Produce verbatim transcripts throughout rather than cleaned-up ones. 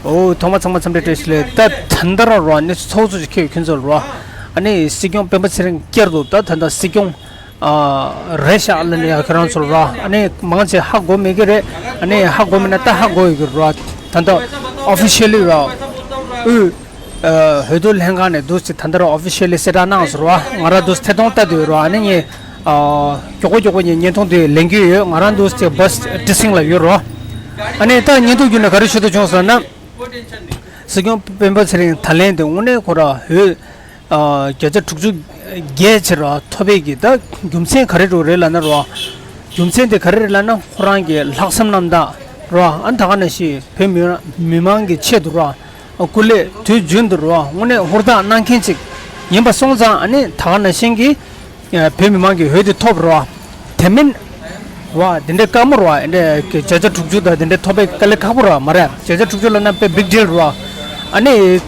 ཨོ། ཐོག་མ་ཚང་མ་འཚམས་འདྲི་བཀྲ་ཤིས་བདེ་ལེགས། ད་ད་ལྟ་རང་རོ་གནས་ཚུལ་ཚོགས་ཚུལ་ཅིག་ཁྱེད་ཁྱོད་ཚོ་རོ། ཨ་ནི་སྲིད་སྐྱོང་སྤེན་པ་ཚེ་རིང་བསྐྱར་དུ་ད་ད་ལྟ་སྲིད་སྐྱོང་ཨ་རེད་ཤག་ལབ་ནས་ཡ་ཁྱོད་རང་ཚོ་རོ། ཨ་ནི་མང་ཆེ་ཧ་གོ་མེད་ཀྱི་རེད། ཨ་ནི་ཧ་གོ་མེད་ན་ད་ཧ་གོ་ཡོད་ཀྱི་རོ། ད་ད་ཨོ་ཕི་ཤལ་ལི་རོ། དབུས་ཨ་འོས་བསྡུ་ལྷན་ཁང་ནས་འདུག་སེ་ད་ད་རོ་ཨོ་ཕི་ཤལ་ལི་གསལ་བསྒྲགས་གནང་སོང་རོ། ང་རང་འདུག་སེ་ཐད་གཏོང་ལྟ་དུས་རོ། ཨ་ནི་ངས་ཨ་མགྱོགས་པོ་མགྱོགས་པོ་ངས་བརྙན་ཐུང་དེ་ལེན་གྱི་ཡོད། ང་རང་འདུག་སེ་བྷ་སི་ཊི་སིང་ལ་ཡོད་རོ། ཨ་ནི་ད་བརྙན་ཐུང་བརྒྱུད་ནས་ག་རེ་ཞུ་འདོད་བྱུང་ཟེར་ན། སྲིད་སྐྱོང་སྤེན་པ་ཚེ་རིང་ད་ལན་དེ་དངོས་གནས་ཁོ་ར་འོས་ཨ་བརྒྱ་ཆ་དྲུག་ཅུ་བརྒལ་ཕྱིར་ཐོབ་པའི་གི་ད་རྒྱུ་མཚན་ག་རེ་རུ་རེད་ལབ་ན་རོ། རྒྱུ་མཚན་དེ་ག་རེ་རེད་ལབ་ན་ཁོ་རང་གི་ལྷག་བསམ་རྣམ་དག་རོ། ཨ་ད་ག་ནང་བཞིན་བོད་མི་མི་མང་གི་ཆེད་དུ་རོ། སྐུ་ལས་དུས་རྒྱུན་དུ་རོ་དངོས་གནས་ཧུར་ཐག་གནང་མཁན་ཅིག་ཡིན་པ་སོང་ཙང་། ཨ་ནི་ད་ག་ནང་བཞིན་གྱི་བོད་མི་མང་གི་འོས་དེ་ཐོབ་རོ། དེ་མིན་བ་དེ་འདྲའི་དཀའ་མོ་རོ། འདྲ་བརྒྱ་ཆ་དྲུག་ཅུ་དང་དེ་འདྲའི་ཐོབ་པའི་དཀའ་ལས་ཁག་པོ་རོ་མ་རེད། བརྒྱ་ཆ་དྲུག་ཅུ་ལབ་ན་དཔེ་བིག་ཌིལ་རོ། ཨ་ནི་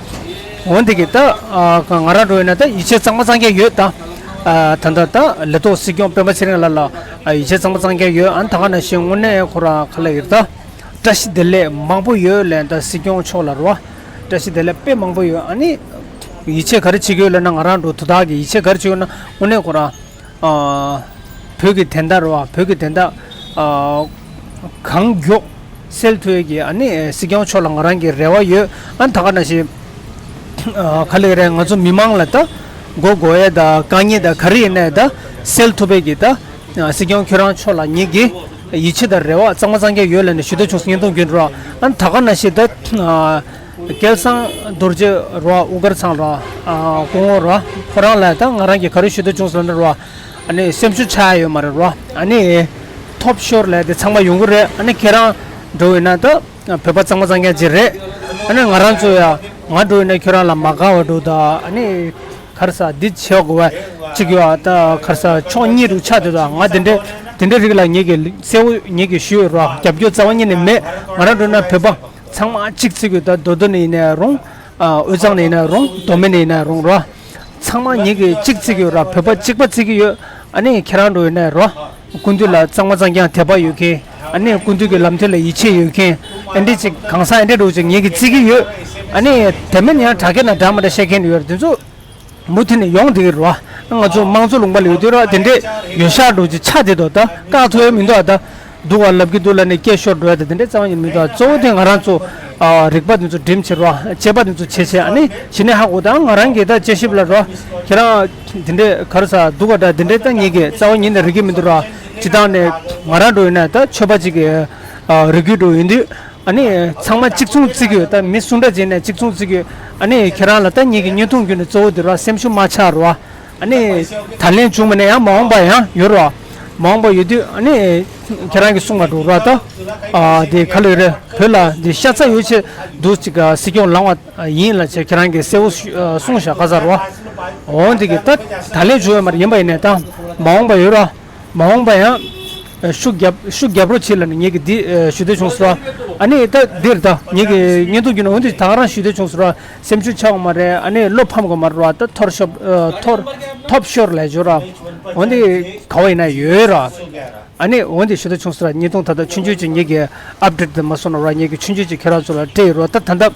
འོན་ཏེ་གི་ད་ང་རང་འགྲོ་ཡིན་ན་ད་ཡིད་ཆེས་གཙང་མ་གཙང་རྐྱང་ཡོད་ད། ད་ད་ད་ལས་ཐོག་སྲིད་སྐྱོང་སྤེན་པ་ཚེ་རིང་ལགས་ལ་ཡིད་ཆེས་གཙང་མ་གཙང་རྐྱང་ཡོད། ཨ་ད་ག་ནང་བཞིན་དངོས་གནས་ཁོ་ར་ག་ལ་ཡོད་ད། བཀྲ་ཤིས་བདེ་ལེགས་མང་པོ་ཡོད་ལབ་ད་སྲིད་སྐྱོང་མཆོག་ལ་རོ། བཀྲ་ཤིས་བདེ་ལེགས་དཔེ་མང་པོ་ཡོད། ཨ་ནི་ཡིད་ཆེས་ག་རེ་བྱེད་ཀྱི་ཡོད་ལབ་ན། ང་རང་འགྲོ་དོ་བདག་གིས་ཡིད་ཆེས་ག་རེ་བྱེད་ཀྱི་ཡོད་ན་དངོས་གནས་ཁོ་རང་ཨ་བོད་ཀྱི་བདེན་མཐའ་རོ། བོད་ཀྱི་བདེན་མཐའ་ཨ་གང་མགྱོགས་སེལ་ཐུབ་ཡས་ཀྱི། ཨ་ནི་སྲིད་སྐྱོང་མཆོག་ལ་ང་རང་གི་རེ་བ་ཡོད། ཨ་ད་ག་ནང་བཞིན་ཨ་ག་ལེ་རེད། ང་ཚོ་མི་མང་ལ་ད་མགོ་སྒུར་ཡས་ད་དཀའ་ངལ་ད་ག་རེ་ཡིན་ནའི་ད་སེལ་ཐུབ་པའི་གི་ད་སྲིད་སྐྱོང་ཁྱོད་རང་མཆོག་ལ་ངེད་ཀྱི་ཡིད་ཆེས་དང་རེ་བ་གཙང་མ་གཙང་རྐྱང་ཡོད་ལབ་ནས་ཞུ་འདོད་བྱུང་སོང་། བརྙན་ཐུང་བརྒྱུད་རོ། ཨ་ད་ག་ནང་བཞིན་ད་སྐལ་བཟང་རྡོ་རྗེ་རོ། དབུ་དཀར་ཚང་རོ། སྐུ་ངོ་རོ། ཁོ་རང་ལ་ད་ང་རང་གིས་ག་རེ་ཞུ་འདོད་བྱུང་ཟེར་ན་རོ། ཨ་ནི་སེམས་ཤུགས་ཆག་ཡོད་མ་རེད་རོ། ཨ་ནི་ཐོབ་ཤོར་ལབ་དེ་ཚང་མ་ཡོང་གི་རེད། ཨ་ནི་ཁྱེད་རང་འགྲོ་ཡོད་ན་ད་བོད་པ་གཙང་མ་གཙང་རྐྱང་ཅིག་རེད། ཨ་ནི་ང་རང་ཚོ་ཡ་ང་འགྲོ་ཡོད་ན་ཁྱོད་རང་ལ་མ་དགའ་བ་འགྲོ་ད། ཨ་ནི་ག་རེ་ཟ་འདི་བྱེད་དགོས་པ་ཅིག་ཡོད། ཨ་ད་ག་རེ་ཟ་ཕྱོགས་གཉིས་རུ་ཆགས་དེ་ད། ང་དེ་འདྲའི་དེ་འདྲའི་རིགས་ལ་ངེད་ཀྱིས་གསལ་བོ་ངེད་ཀྱིས་ཞུས་ཡོད་རོ། རྒྱབ་སྐྱོར་རྩ་བ་ཉིད་ནས་མེད། ང་རང་འགྲོ་ན་བོད་པ་ཚང་མ་གཅིག་བརྩི་དགོས། ད་མདོ་སྟོད་ནས་ཡིན་ན་རུང་། ཨ་དབུས་གཙང་ནས་ཡིན་ན་རུང་། མདོ་སྨད་ནས་ཡིན་ན་རུང་རོ། ཚང་མ་ངེད་ཀྱིས་གཅིག་བརྩི་གི་ཡོད་ར། བོད་པ་གཅིག་པ་བརྩི་གི་ཡོད། ཨ་ནི་ཁྱེད་རང་འགྲོ་ཡོད་ན་རོ། སྐུ་མདུན་ལ་གཙང་མ་གཙང་རྐྱང་དད་པ་ཡོད་མཁན། ཨ་ནི་སྐུ་མདུན་གྱི་ལམ་སྟོན་ལ་ཡིད་ཆེས་ཡོད་མཁན། ཨ་འདྲ་ཅིག་གང་ཟག་ཨ་འདྲ་འགྲོ་ཅིག་ངེད་ཀྱིས་བརྩི་གི་ཡོད། ཨ་ནི་དེ་མིན་ཡང་དྲ་རྒྱ་ན་འདྲ་མ་འདྲ་བཤད་མཁན་ཡོད་ར། དེ་ཚོ་མུ་མཐུད་ནས་ཡོང་བསྡད་ཀྱི་རེད་བ། ང་ཚོ་དམངས་གཙོ་ལུང་པ་ལ་ཡོད་དུས་ར་དེ་འདྲས་ཡོད་ཤག་འགྲོ་ཅིག་ཆགས་བསྡད་དོ། ད་བཀག་ཐུབ་ཡ་མི་འདུག་ཨ་ད་སྡུག་ག་ལབ་ཀྱི་འདུག་ལབ་ནས་སྐད་ཤོར་འགྲོ་ཡ་ད་དེ་འདྲས་རྩ་བ་ཉིད་མི་འདུག་ཨ་གཙོ་བོ་དེ་ང་རང་ཚོ་ཨ་རིག་པ་དེ་ཚོ་སྒྲིམ་བྱེད་ར། དཔྱད་པ་དེ་ཚོ་བྱེད་བྱེད། ཨ་ནི་གཞི་ནས་ཧ་གོ་ད་ང་རང་གིས་ད་དཔྱད་ཞིབ་ལ་ར་ཁྱེད་རང་དེ་འདྲས་ག་རེ་ཟ་སྡུག་ག་འདྲ་དེ་འདྲས་ད་ངེད་ཀྱིས་རྩ་བ་ཉིད་ནས་རིག་གི་མི་འདུག་ར། སྤྱིར་བཏང་ནས་ང་རང་འགྲོ་ཡིན་ན་ད་ཆོས་པ་གཅིག་གི་ཨ་རིགས་རྒྱུད་འགྲོ་ཡིན་དུས། ཨ་ནི་ཚང་མ་གཅིག་མཚུངས་བརྩི་གི་ཡོད། ད་མི་སུ་འདྲ་ཅིག་ནས་གཅིག་མཚུངས་བརྩི་གི་ཡོད། ཨ་ནི་ཁྱེད་རང་ལ་ད་ངེད་ཀྱི་བརྙན་ཐུང་བརྒྱུད་ནས་གཙོ་བོ་དེ་ར་སེམས་ཤུགས་མ་ཆག་རོ། ཨ་ནི་ད་ལན་བྱུང་མ་ནས་ཡང་མ་འོངས་པ་ཡང་ཡོད་རོ། མ་འོངས་པ་ཡོད་དུས་ཨ་ནི་ཁྱེད་རང་གིས་གསུང་བ་འགྲོ་ར་ད། ཨ་དེ་ག་ལོས་རེད། བོད་ལ་འདི་ཤ་ཚ་ཡོད་ཆེད་འདུག་ཅིག་སྲིད་སྐྱོང་ལངས་པ་ཡིན་ལབ་བྱས་ཁྱེད་རང་གིས་གསལ་བོ་ཞུ་ཨ་གསུངས་བཞག་ག་ས་རོ། འོན་ཏེ་གི་ད་ད་ལན་བྱུང་ཡོད་མ་རེད། ཡིན་པ་ཡིན་ནས་ད་མ་འོངས་པ་ཡོད་རོ། མ་འོངས་པ་ཡང་ཤུགས་རྒྱབ་ཤུགས་རྒྱབ་རོགས་བྱེད་ལབ་ནས་ངེད་ཀྱིས་འདི་ཞུ་འདོད་བྱུང་སོང་། ཨ་ནི་ད་འདིར་ད་ངེད་ཀྱི་བརྙན་ཐུང་བརྒྱུད་ནས་འོན་ཏེ་ད་ག་རང་ཞུ་འདོད་བྱུང་སོང་། སེམས་ཤུགས་ཆག་འོང་མ་རེད། ཨ་ནི་བློ་ཕམ་དགོས་མ་རེད་ར། ད་ཐོར་ཤོབ་ཐོར་ཐོབ་ཤོར་ལས་འཇོར་ར། འོན་ཏེ་ག་བ་ཡིན་ན་ཡོད་ར། ཨ་ནི་འོན་ཏེ་ཞུ་འདོད་བྱུང་སོང་ར། བརྙན་ཐུང་ད་ལྟ་ཆུང་ཆུང་ཅིག་ངེད་ཀྱིས་ཨབ་ཌེཊ་དེ་མ་སོང་ན་ར། ངེད་ཀྱིས་ཆུང་ཆུང་ཅིག་ཁྱེད་རང་ཚོ་ལ་སྤྲད་ཡོད་ར། ད་ད་ལྟ།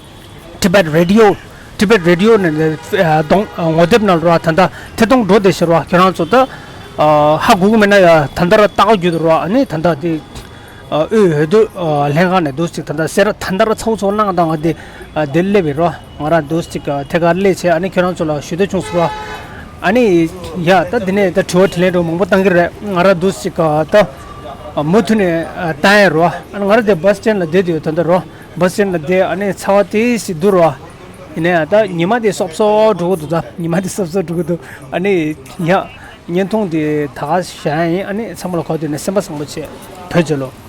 Tibet Radio Tibet Radio ནས་གདོང་ངོ་དེབ་ནང་ལ་ར་ད་ལྟ་ཐད་གཏོང་འགྲོ་བསྡད་ཤག་ར། ཁྱེད་རང་ཚོ་ད་ཧ་གོ་གི་མེད་ན་ཡ་ད་ལྟ་ར་ལྟ་ག་རྒྱུ་འདུག་ར། ཨ་ནི་ད་ལྟ་དེ་དབུས་འོས་བསྡུ་ལྷན་ཁང་ནས་འདུག་ཅིག་ད་ལྟ་སེ་ར་ད་ལྟ་ར་ཚ་བོ་ཚ་བོ་གནང་དང་ང་དེ་དེ་སླེབས་ཡིན་ར། ང་ར་འདུག་ཅིག་ཐད་ཀར་སླེབས་བྱས་ཨ་ནི་ཁྱེད་རང་ཚོ་ལ་ཞུ་འདོད་བྱུང་སོང་ར། ཨ་ནི་ཡ་ད་དེ་ནས་ད་དྲི་བ་དྲིས་ལན་འདྲ་མང་པོ་བཏང་གི་རེད། ང་ར་འདུག་ཅིག་ད་མུ་མཐུད་ནས་བཏང་ཡ་ར། ཨ་ནི་ང་ར་དེ་བྷ་སི་སི་ཊེན་ལ་བསྡད་དུས་ད་ལྟ་ར། བྷ་སི་སི་ཊེན་ལ་བསྡད། ཨ་ནི་ཚ་བ་དེ་སི་འདུག་ར། ཡིན་ན་ཡང་ད་ཉི་མ་དེ་སོབ་སོབ་འགྲོ་གི་འདུག་ད་ཉི་མ་དེ་སོབ་སོབ་འགྲོ་གི་འདུག་ཨ་ནི་ཡ་བརྙན་ཐུང་དེ་ད་ག་བཞག་ཡ་ཡིན། ཨ་ནི་ཚང་མ་ལ་གོ་དུས་ནས་སེམས་པ་བཟང་པོ་བྱས་བོད་རྒྱལ་ལོ།